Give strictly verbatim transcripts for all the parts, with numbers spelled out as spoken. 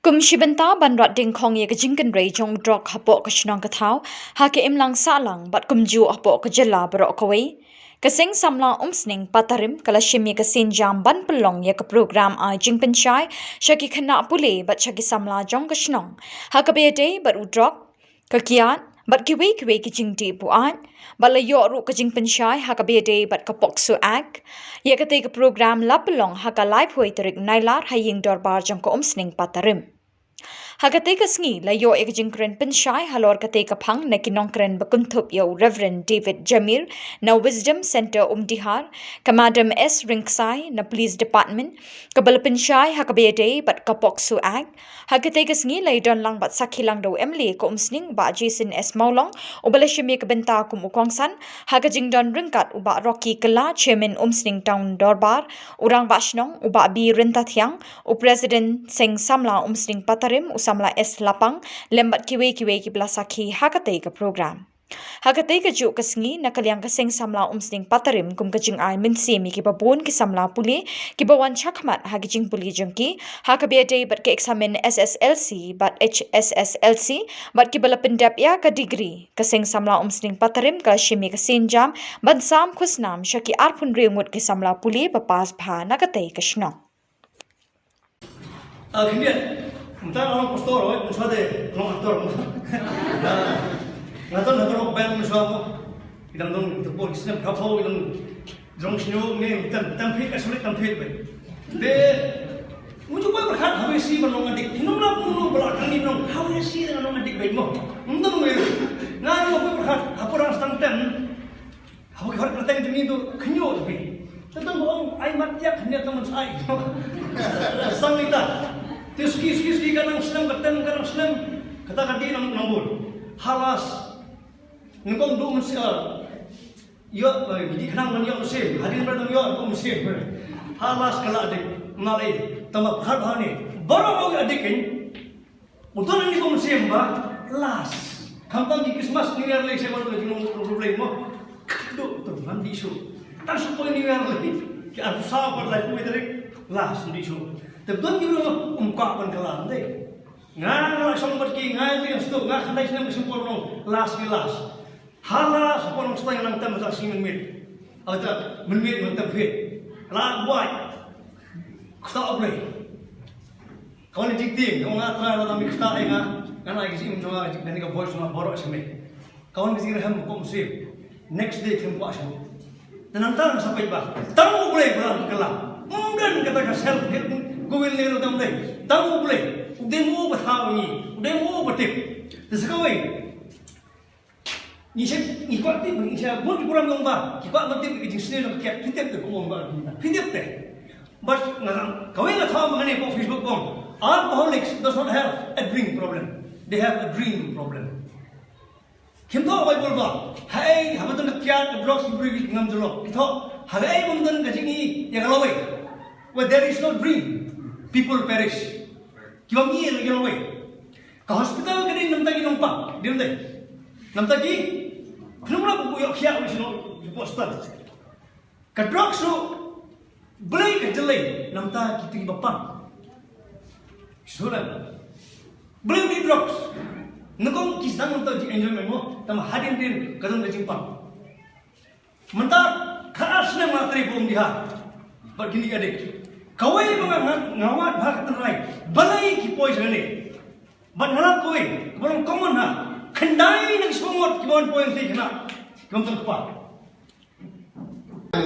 Kum shi bynta ban rat ding khong ïa ka jingkynrei jong u drok hapoh ka shnong ka thaw, ha ka imlang sahlang bad kumjuh hapoh ka jylla baroh kawei, ka Seng Samla Umsning Patarim ka la shim ïa ka sienjam ban pynlong ïa ka program ai jingpynshai sha ki khynnah pule bad sha ki samla jong ka shnong ha kaba ïadei bad u drok, ka kiad bad kiwei kiwei ki jingdih buaid, bad la ïoh ruh ka jingpynshai ha kaba ïadei bad ka POCSO Act. Ïa katei ka program la pynlong ha ka laiphew tarik Nailar ha ïing dorbar jong ka Umsning Patarim. Ha katei ka sngi la ïoh ïa ka jingkren pynshai halor katei ka phang na ki nongkren ba kynthup ïa u Reverend David Jamir na Wisdom Centre Umdihar, ka Madam S Ringksai na Police Department, kaba la pynshai ha kaba ïadei bad ka POCSO Act. Ha katei ka sngi la ïadon lang bad sakhi lang da u MLA ka Umsning, Bah Jason S Mawlong, uba la shim ïa ka bynta kum u kongsan, ha ka jingdon ryngkat u Bah Rocky Kylla, Chairman Umsning Town Dorbar, u Rangbah Shnong, u Bah B Ryntathiang, u President Seng Samla Umsning Patarim, u Samla S Lapang, lem bad kiwei kiwei kiba la sakhi ha katei ka program. Ha katei kajuh ka sngi, na ka liang ka Seng Samla Umsning Patarim, kum ka jingai mynsiem ïa kiba bun ki samla pule kiba wan shakhmat ha ki jingpule jong ki ha kaba ïadei bad ka eksamin SSLC bad HSSLC, bad kiba la pyndep ïa ka degree, ka Seng Samla Umsning Patarim ka la shim ïa ka sienjam ban sam khusnam sha ki arphew hynriew ngut ki samla pule ba pass bha na katei ka shnong. Ah, khyndiat. Mynta nga long pastor, oi, mynta de long actor. Ah, nga don actor band mynta mo. Ki dang don tepor ki snem ka pho, ki dang jrong shnong ne, tam, tam phi ka sulit tam phi be. Be, muju ba berkat hawi si ban long adik. Nong la pun nong bela kang ni nong hawi si nong adik be mo. Mynta mo. Nga long ba berkat, apa orang setang tem. Haba ki hot kyrteng jong ngi tu khynñiuh te phi. Te tang ba ong ai mat ïa khynñiuh tang ban sa ai. Sang ita. Te suki suki suki ka nang snem ka tem ka nang snem. Kata ka dei nang nang bun. Halas. Nyngkong duh mynsiem. Ïoh, eh, ngi dei khnang ban ïoh mynsiem. Hadien ba nang ïoh duh mynsiem. Halas ka la dik. Nalai. Tang ba pyrkhat ha ni. Baroh ong ïa dik kan. U don ani ba mynsiem ba last. Khamtam ki Christmas New Year lei seh ba tu jingong ruh lei mo. Duk tu ban dih shuh. Tang shu poi New Year lei. Ki arphew saw pat laiphew tarik last dih shuh. Te don ki ruh um kwah ban kylla dei. Nga nga la shong bad ki nga ïa ki stu nga khandai snem ka shim por nong last ki last. Hala sa pon stang nang tem sa sing mynmiet. Ata mynmiet nang tem phi. La buai. Kata oblei. Kawan jingting, kawan nga try la mi kata ai nga. Nga na ki jing jong nga jing ka voice nga borok sini. Kawan ki jing rehem ko musim. Next day kem kwa shu. Dan nang tang sa pai ba. Tang oblei ba kylla. Mungkin kata ka self help. Gowin ne tam dei. Tang oblei. Ude mo ba thaw ni. Ude mo ba tip. Te sa kawei. Ngi sha, ngi kwah tip, ngi sha bun ki program nong ba, ki kwah ban tip ki jingsneng nong kiad, ki tip te kumno ba, ki tip te. But nga, kawei nga thaw ma kane ko Facebook bong, alcoholics does not have a drink problem. They have a dream problem. Kim thaw Bible ba, hai, haba don ka kiad, ka drugs, ki briew ki ngam jyllop. Ki thaw, hai, haba don ka jingïohi ïa ka lawei. Where there is no dream, people perish. Ki bym ïohi ïa ka lawei. Ka hospital ka dei namta ki nongpang, dei namta. Namta ki, khnang la ku ïoh khiah u sino, u poster. Ka drugs ruh, blei ka jyllei, namta ki tngi ba pang. Sulan. Blei ni drugs. Nyngkong ki sdang namta ji enjoyment mo, tang hadien dien, ka don ka jingpang. Mynta ka ar snem nga trei bad Umdihar. Bad kine ki adik. Kawei ba nga, nga, nga wad bha ka tynrai. Balei ki poi sha kane. Bad nga lap kawei, kaba long common ha. Khyndai na ki shiphew ngut kiba wan poi na kine. Kiba ym don kpa.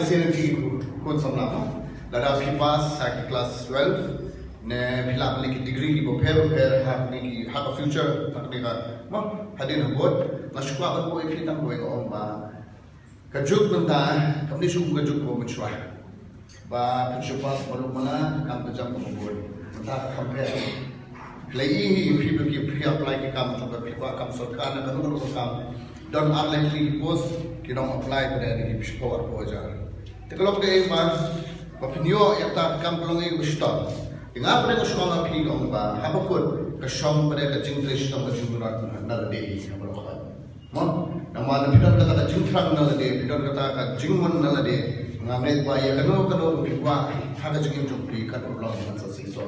Sien ki khun samla ma. Lada phi pass ha ki class twelve. Ne phi lah kine ki degree kiba pher pher ha kine ki ha ka future ha kine ka. Ma, hadien ha bud. Nga shu kwah ban poi phi tang kawei nga ong ba. Ka juk mynta, kam dei shu ka juk ba mynshuwa. Ba phin shu pass baroh mana, kam ka jam kaba bun. Mynta ka kam pher. Lei hi phi ba ki phi apply ki kam jong ka phi kwah kam sorkar na kano kano ka kam. Don ar lai tylli ki post, ki nong apply ba dei ki phi shiphew arphew hajar. Te ka long kaei ba, ba phin ïoh ïa kata ka kam ka long ïa kaba shitom. Ïa nga ba dei ka shong ka phi ka ong ba, haba kut, ka shong ba dei ka jingtrei shitom ka jingmyrad na lade hi, haba long ka. Mo, namar phi don kata ka jingthrang na lade, phi don kata ka jingmon na lade. Nga ngeit ba ïa kano kano phi kwah ha ka jingim jong phi kan long ngan sa shisha.